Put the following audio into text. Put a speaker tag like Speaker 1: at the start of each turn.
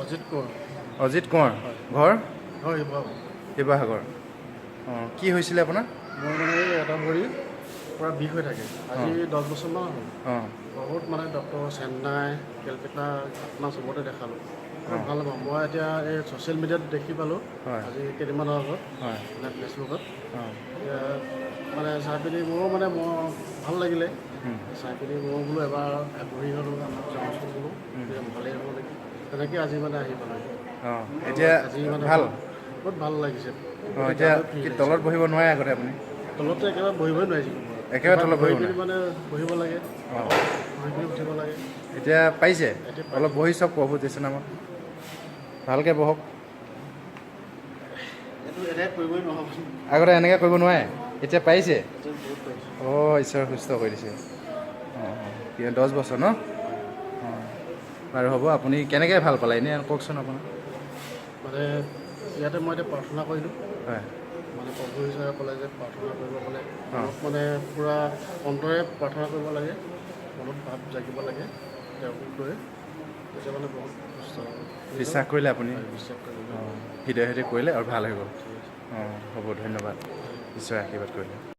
Speaker 1: অজিত কোঁৱৰ।
Speaker 2: অজিত কোঁৱৰ।
Speaker 1: হয়।
Speaker 2: ঘৰ?
Speaker 1: হয়, শিৱসাগৰ।
Speaker 2: শিৱসাগৰ। অঁ, কি হৈছিলে আপোনাৰ?
Speaker 1: মোৰ মানে এই এটা ভৰি পূৰা বিষ হৈ থাকে, আজি 10 বছৰমান হ'ল। বহুত মানে ডক্টৰ চেন্নাই, কেলকাতা, পাটনা চবতে দেখালোঁ, ভাল নাপাওঁ। মই এতিয়া এই ছ'চিয়েল মিডিয়াত দেখি পালোঁ আজি কেইদিনমানৰ আগত, মানে ফেচবুকত। এতিয়া মানে চাই পিনি মোৰো মানে মোৰ ভাল লাগিলে। চাই পিনি ময়ো বোলো এবাৰ আগবাঢ়ি হ'লোঁ যাওঁচোন বোলো, তেতিয়া ভালেই হ'ব নেকি। তেনেকৈ আজি মানে আহি পালোঁ।
Speaker 2: অঁ, এতিয়া
Speaker 1: আজি মানে
Speaker 2: ভাল?
Speaker 1: বহুত ভাল লাগিছে।
Speaker 2: অঁ, এতিয়া
Speaker 1: গাটো free
Speaker 2: কি
Speaker 1: লাগিছে।
Speaker 2: তলত বহিব নোৱাৰে আগতে আপুনি?
Speaker 1: তলতে একেবাৰে বহিবই নোৱাৰিছিলোঁ মই।
Speaker 2: একেবাৰে তলত
Speaker 1: বহি
Speaker 2: বহিব
Speaker 1: পিনি মানে বহিব লাগে, বহি পিনি উঠিব লাগে।
Speaker 2: এতিয়া পাৰিছে?
Speaker 1: এতিয়া।
Speaker 2: অলপ বহি চাওক। প্ৰভু যীশু নামত ভালকৈ বহক।
Speaker 1: এইটো এনেকৈ কৰিবই নহ'ব।
Speaker 2: আগতে এনেকৈ কৰিব নোৱাৰে, এতিয়া পাৰিছে?
Speaker 1: এতিয়া বহুত পাৰিছোঁ।
Speaker 2: অঁ, ঈশ্বৰ সুস্থ কৰি দিছে। অঁ অঁ কি 10 বছৰ ন? অঁ, বাৰু হ'ব। আপুনি কেনেকৈ ভাল পালে এনেই কওকচোন আপোনাৰ।
Speaker 1: মানে ইয়াতে মই এতিয়া প্ৰাৰ্থনা কৰিলোঁ। মানে প্ৰভু ঈশ্বৰে ক'লে যে প্ৰাৰ্থনা কৰিব ক'লে। মনত মানে পূৰা অন্তৰে প্ৰাৰ্থনা কৰিব লাগে, মনত ভাৱ জাগিব লাগে তেওঁক লৈ, তেতিয়া মানে বহুত সুস্থ হ'ব।
Speaker 2: বিশ্বাস কৰিলে আপুনি?
Speaker 1: হয়, বিশ্বাস কৰিলোঁ।
Speaker 2: অঁ, হৃদয় সৈতে কৰিলে আৰু ভাল হৈ গ'ল।
Speaker 1: ঠিক আছে।
Speaker 2: অঁ, হ'ব, ধন্যবাদ। ঈশ্বৰে আশীৰ্বাদ কৰিলে।